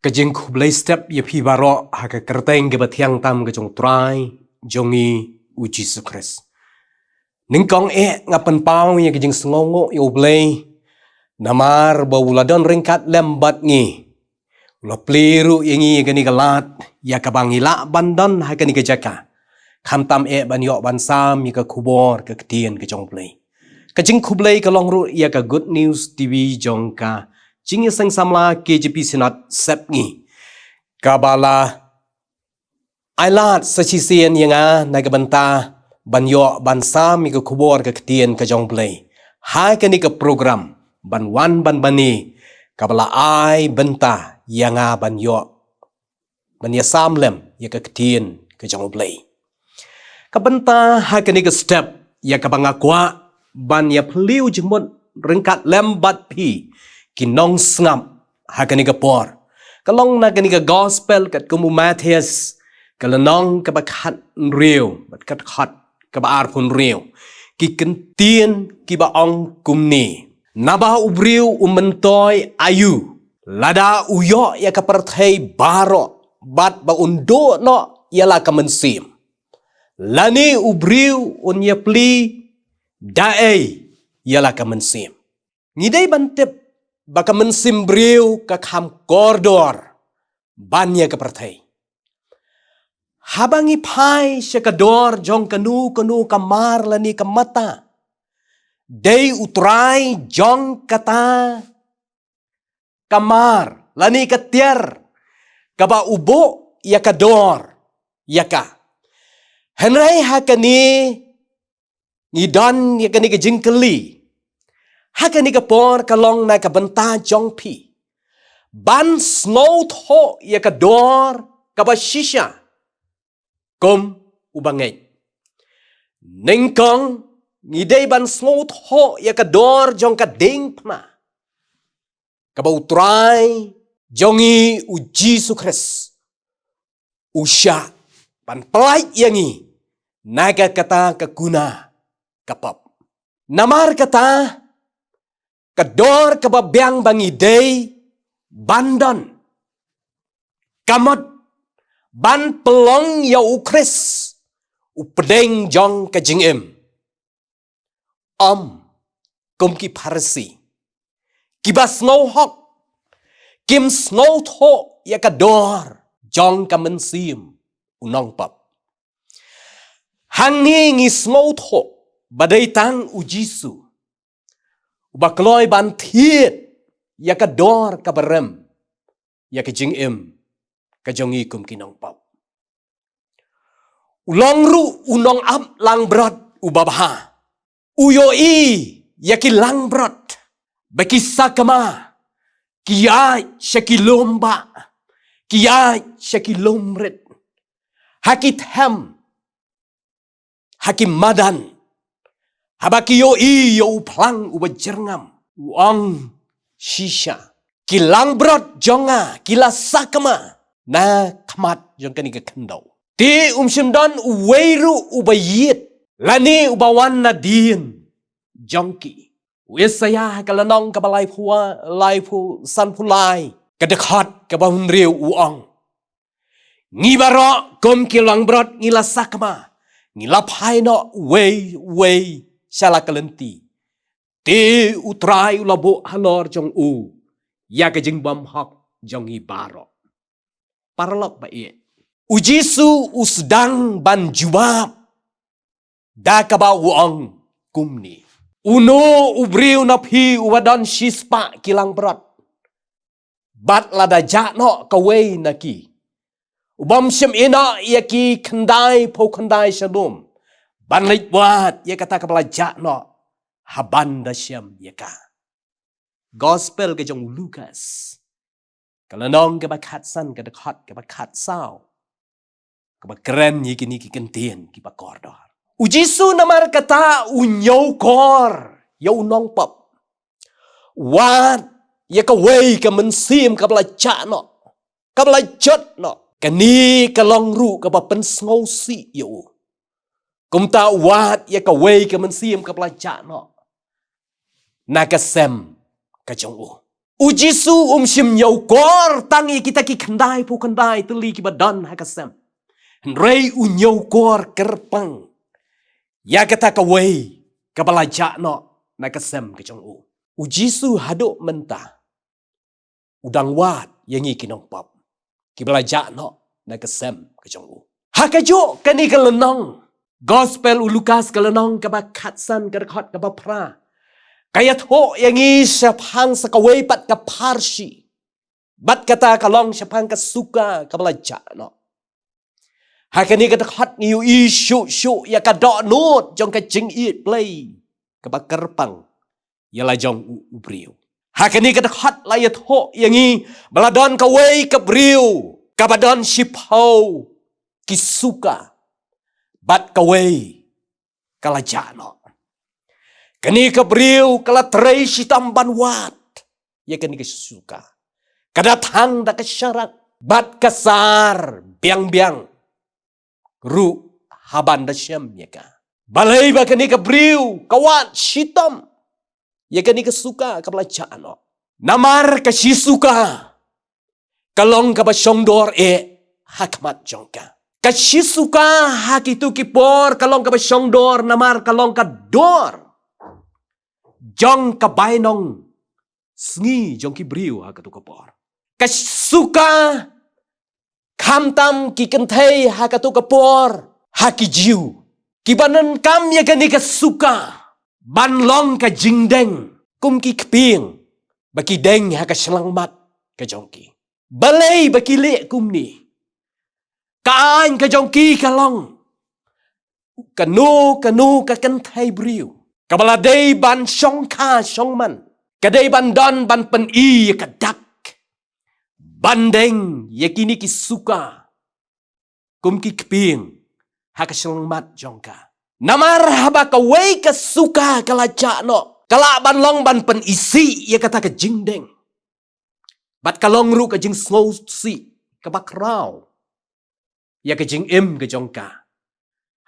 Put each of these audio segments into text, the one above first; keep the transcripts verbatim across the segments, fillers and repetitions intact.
Ka jingkhublei step ïa phi baroh ha ka kyrteng kaba thiang tam ka jong u Trai jong ngi u Jisu Khrist. Nyngkong eh nga pynpaw ïa ka jingsngewnguh ïa u Blei namar ba u la don ryngkat lem bad ngi. U la plie ruh ïa ngi ïa kane ka lad ïa kaba ngi lah ban don ha kane ka jaka, khamtam eh ban ïoh ban sam ïa ka khubor ka ktien ka jong u Blei. Ka jingkhublei ka long ruh ïa ka Good News T V jong ka Jingïaseng Samla K J P Synod Sepngi, kaba la ai lad sa shisien ïa nga na ka bynta ban ïoh ban sam ïa ka khubor ka ktien ka jong u Blei ha kane ka program Ban Wan Ban Bane, kaba la ai bynta ïa nga ban ïoh ban ïasam lem ïa ka ktien ka jong u Blei. Ka bynta ha kane ka step ïa kaba nga kwah ban ïaphylliew jingmut ryngkat lem bad phi ki nongsngap ha kane ka por, ka long na kane ka Gospel katkum u Mathaios, ka lynnong kaba khathynriew bad ka dkhot kaba arphew hynriew. Ki kyntien kiba ong kumne: Naba u briew u myntoi aïu lada u ïoh ïa ka pyrthei baroh bad ba un duh noh ïa la ka mynsiem? Lane u briew un ïaplie da ei ïa la ka mynsiem? Ngi dei ban tip ba ka mynsiem briew ka kham kordor ban ïa ka pyrthei. Haba ngi phai sha ka dor jong kano kano ka mar lane ka mata, dei u trai jong kata ka mar lane ka tiar kaba u buh ïa ka dor ïa ka. Hynrei ha kane ngi don ïa kane ka jingkylli ha kane ka por, ka long na ka bynta jong phi ban sngewthuh ïa ka dor kaba shisha kum u bangeit. Nyngkong ngi dei ban sngewthuh ïa ka dor jong ka diengphna kaba u Trai jong ngi u Jisu Khrist u shah ban pyllait ïa ngi na ka kata ka kuna ka pop. Namar kata ka dor kaba biang ba ngi dei ban don ka mut ban pynlong ïa u Khrist u pdeng jong ka jingim. Ym kum ki Pharisi kiba sngewhok, kim sngewthuh ïa ka dor jong ka mynsiem u nongpop. Hangne ngi sngewthuh ba dei tang u Jisu uba kloi ban thied ïa ka dor kaba rem ïa ka jingim ka jong ngi kum ki nongpop. U long ruh u nongap langbrot uba bha. U ïohi ïa ki langbrot ba ki sakma, ki ïaid sha ki lum bah, ki ïaid sha ki lum rit, ha ki them, ha ki madan. Haba ki ïohi ïa u phlang uba jyrngam, u ong, shisha, ki langbrot jong nga ki la sakma na khmat jong kane ka khyndew. Te um shym don uwei ruh uba ïit lane uba wan nadien jong ki. U Isaïah ha ka lynnong kaba laiphew, laiphew sanphew lai, ka dkhot kaba hynriew u ong: Ngi baroh kum ki langbrot ngi la sakma, ngi la phai noh uwei uwei sha la ka lynti. Te u Trai u la buh halor jong u ïa ka jingbymhok jong ngi baroh. Paralok ba ïeit, u Jisu u sdang ban jubab da kaba u ong kumne: Uno u briew na phi uba don shispah ki langbrot, bad lada jah noh kawei na ki, u bym shym ïeh noh ïa ki khyndaiphew khyndai sha lum ban leit wad ïa kata kaba la jah noh, haba un da shem ïa ka? Gospel ka jong u Lukas, ka lynnong kaba khatsan, ka dkhot kaba khatsaw, kaba kren ïa kine ki kyntien kiba kordor. U Jisu namar kata u ñiewkor ïa u nongpop. Wad ïa kawei ka mynsiem kaba la jah noh, kaba la jot noh. Kane ka long ruh kaba pynsngewsih ïa u. Kumta u wad ïa kawei ka mynsiem kaba la jah noh na ka sem ka jong u. U Jisu um shym ñiewkor tang ïa kita ki khyndai phew khyndai tylli kiba don ha ka sem. Hynrei u ñiewkor kyrpang ïa kata kawei kaba la jah noh na ka sem ka jong u. U Jisu haduh mynta u dang wad ïa ngi ki nongpop kiba la jah noh na ka sem ka jong u. Ha kajuh kane ka lynnong, Gospel u Lukas ka lynnong kaba khatsan ka dkhot kaba phra ka ïathuh ïa ngi shaphang sa kawei pat ka pharshi. Bad kata ka long shaphang ka suka kaba la jah noh. Ha kane ka dkhot ngi ïohi shuh shuh ïa ka dohnud jong ka jingïeit Blei kaba kyrpang ïa la jong u, u briew. Ha kane ka dkhot la ïathuh ïa ngi ba la don kawei ka briew kaba don shiphew ki suka bad kawei ka la jah noh. Kane ka briew ka la trei shitom ban wad ïa kane ka suka. Ka da thang da ka sharak bad ka sar biang biang ruh haban da shem ïa ka. Balei ba kane ka briew ka wad shitom ïa kane ka suka kaba la jah noh? Namar ka shi suka ka long kaba shongdor eh ha khmat jong ka. Ka shi suka ha kitu ki por ka long kaba shongdor namar ka long ka dor jong ka bainong sngi jong ki briew ha katu ka por. Ka suka khamtam ki kynthei ha katu ka por ha ki Jiw kiba donkam ïa kane ka suka ban long ka jingdeng kum ki kpieng ba ki deng ha ka shyllangmat ka jong ki. Balei ba ki leh kumne? Ka aiñ ka jong ki ka long kano kano ka kynthei briew kaba la dei ban shongkha shongman, ka dei ban don ban pyni ïa ka dak ban deng ïa kine ki suka kum ki kpieng ha ka shyllangmat jong ka. Namar haba kawei ka suka ka la jah noh, ka lah ban long ban pyni sih ïa kata ka jingdeng bad ka long ruh ka jingsngewsih kaba khraw ïa ka jingim ka jong ka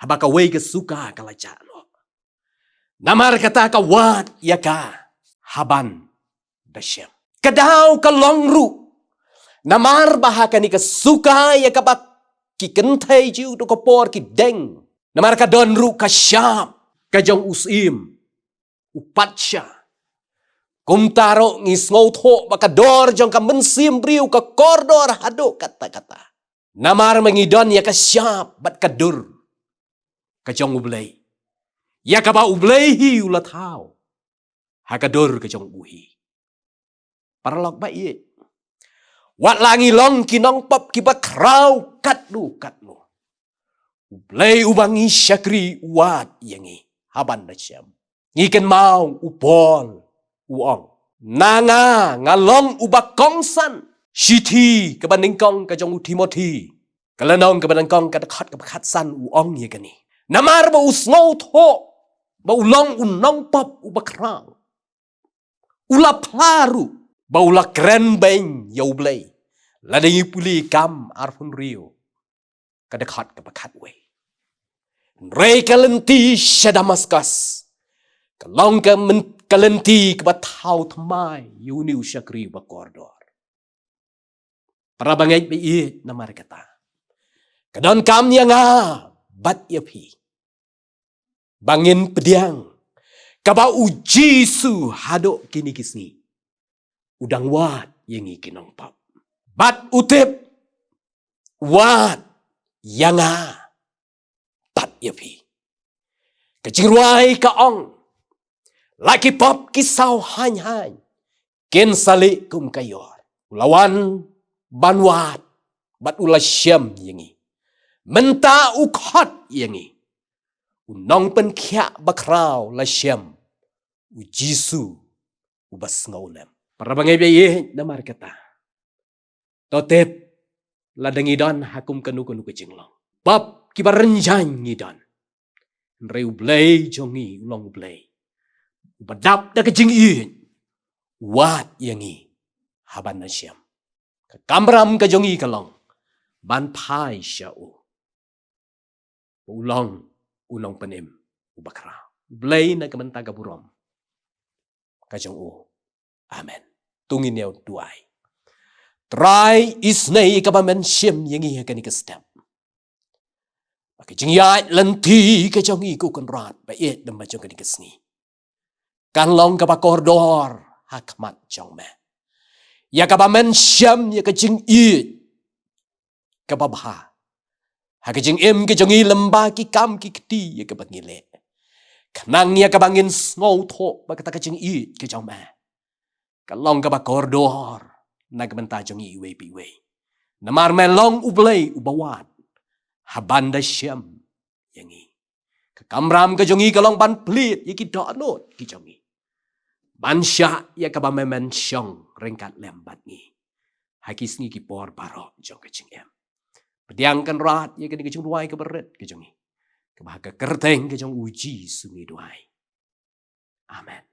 haba kawei ka suka ka la jah noh. Namar kata ka wad ïa ka haban da shem. Ka daw ka long ruh namar ba ha kane ka suka ïa kaba ki kynthei Jiw tu ka por ki deng, namar ka don ruh ka shap ka jong u syiem u patsha. Kumta ruh ngi sngewthuh ba ka dor jong ka mynsiem briew ka kordor haduh katta katta. Namar ma ngi don ïa ka shap bad ka dur ka jong U Blei, ïa kaba U Blei hi u la thaw ha ka dur ka jong u hi. Paralok ba ïeit, wat la ngi long ki nongpop kiba khraw katno katno, U Blei uba ngi shakri u wad ïa ngi haban da shem. Ngi kynmaw u Paul u ong, na nga nga long uba kongsan. Shithi kaba nyngkong ka jong u Timothi, ka lynnong kaba nyngkong ka dkhot kaba khatsan u ong ïa kane. Namar ba u sngewthuh ba u long u nongpop uba khraw, u la phla ruh ba u la kren beiñ ïa U Blei. Lada ngi pule Kam arphew hynriew ka dkhot kaba khatwei. Hynrei ka lynti sha Damaskus ka long ka myn-, ka lynti kaba thaw thymmai ïa une u shakri uba kordor. Para bangeit ba ïeit, namar kata ka donkam ïa nga bad ïa phi ba ngin pdiang kaba U Jisu haduh kine ki sngi u dang wad ïa ngi ki nongpop. Bad u tip, wad ïa nga bad ïa phi. Ka jingrwai ka ong, la ki pop ki saw haiñ haiñ, kin sa lieh kum ka ïor. U la wan ban wad bad u la shem ïa ngi. Mynta u khot ïa ngi. U nongpynkhiah bakhraw la shem, U Jisu uba sngewlem. Para bangeit ba ïeit, namar kata, to tip, lada ngi don ha kum kano kano ka jinglong, pop kiba rynjang ngi don, hynrei U Blei jong ngi u long U Blei uba dap da ka jingïeit, u wad ïa ngi haban da shem. Ka kamram ka jong ngi ka long ban phai sha u, ba u long u nongpynim uba khraw. U Blei na ka bynta ka burom ka jong u. Amen. To ngin ïa duwai. Trai, isynei ïa kaba men shim ïa ngi ha kane ka step. Ba ka jingïaid lynti ka jong ngi, ko Kynrad ba ïeit, lem ba jong kane ka sngi, kan long kaba kordor ha khmat jong me. Ïa kaba men shim ïa ka jingïeit kaba bha ha ka jingim ka jong ngi, lem bad ki kam ki kti ïa kaba ngi leh. Khnang ïa kaba ngin sngewthuh ba kata ka jingïeit ka jong me ka long kaba kordor na ka bynta jong ngi iwei pa iwei. Namar me long U Blei uba wad ha ban da shim ïa ngi. Ka kamram ka jong ngi ka long ban plie ïa ki dohnud ki jong ngi, ban shah ïa kaba me men shong ryngkat lem bad ngi ha ki sngi ki por baroh jong ka jingim. Pdiang, Kynrad, ïa kane ka jingduwai kaba rit ka jong ngi, kaba ha ka kyrteng ka jong U Jisu ngi duwai. Amen.